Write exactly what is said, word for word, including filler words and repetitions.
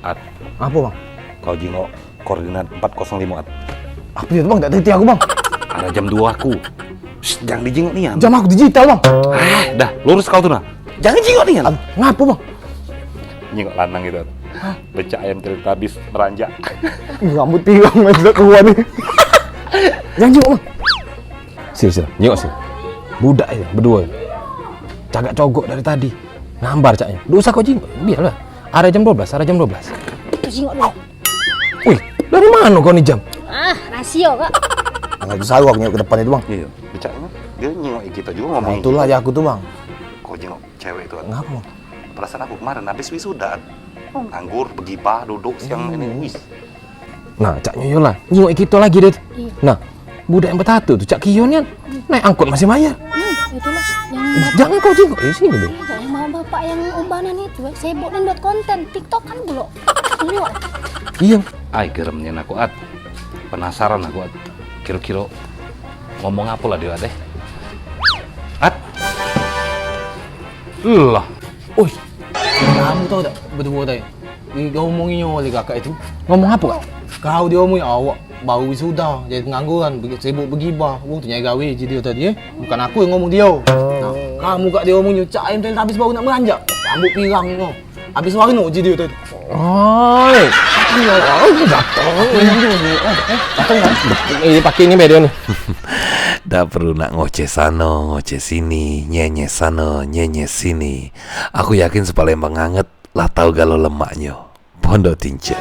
At. Apo, Bang? Kau jingok koordinat empat kosong limo, At. Apo itu, Bang? Dak teliti aku, Bang. Ada jam dua aku. Shh, jangan dijingok nian. Jam aku digital, Bang. Ah, dah, lurus kau tu nah. Jangan jingok nian. Ngapo, Bang? Jingok lanang itu, At. Becak ayam Teletubbies beranjak. Rambut pirang main sudah keluar ni. Jangan jingok, Bang. Sini, sini. Jingok sini. Budak ini, berdua. Cagak cogok dari tadi. Ngambar caknyo. Dak usah kau jingok. Biarlah. Arah jam dua belas, arah jam dua belas. Kau jingok dulu. Wih, dari mano kau ni jam? Ah, rasio, Kak. Nah, itu saru aku nyengok ke depan itu, Bang. Iyo, becaknyo. Dio nyengok kita jugo. Nah, ngomong itulah gitu. Ya aku tu, Bang. Kau jengok cewek itu, At. Ngapo? Perasaan aku kemarin habis wisuda, At. Oh, nganggur, begibah, duduk siang ini, wis. Nah, caknyo iyolah. Nyengok kita lagi, Dit. Iyo. Nah, budak yang betato tu, cak Kion kan? Naik angkot masih mayar. Hmm, itulah yang Jangan kau jengok, eh, sini deh. Yang mau bapak yang umbanan itu, eh, sibuk dan buat konten TikTok kan dulu. Iyo. Ai, geremnya aku, At. Penasaran aku, At. Kiro-kiro ngomong apo lah dio, At, eh? At. Lah. Oi. Kamu tahu tak, berdua tadi? Diomonginyo oleh kakak itu. Ngomong apo, Kak? Kau diomongi awak baru wisuda, jadi pengangguran, begi-, sibuk begibah. Wong tu nyari gawe je dio tadi, eh. Bukan aku yang ngomong dio. Nah, kamu kak diomongi, cak ayam Teletubbies baru nak beranjak. Rambut pirang kau. Habis warno je dio tadi. Oi. Datang. Ini pakai ini beda ni. Dak perlu nak ngoceh sano, ngoceh sini, nyenyeh sano, nyenyeh sini. Aku yakin sepalembang anget lah tau galo lemaknyo. Pondok Tinja.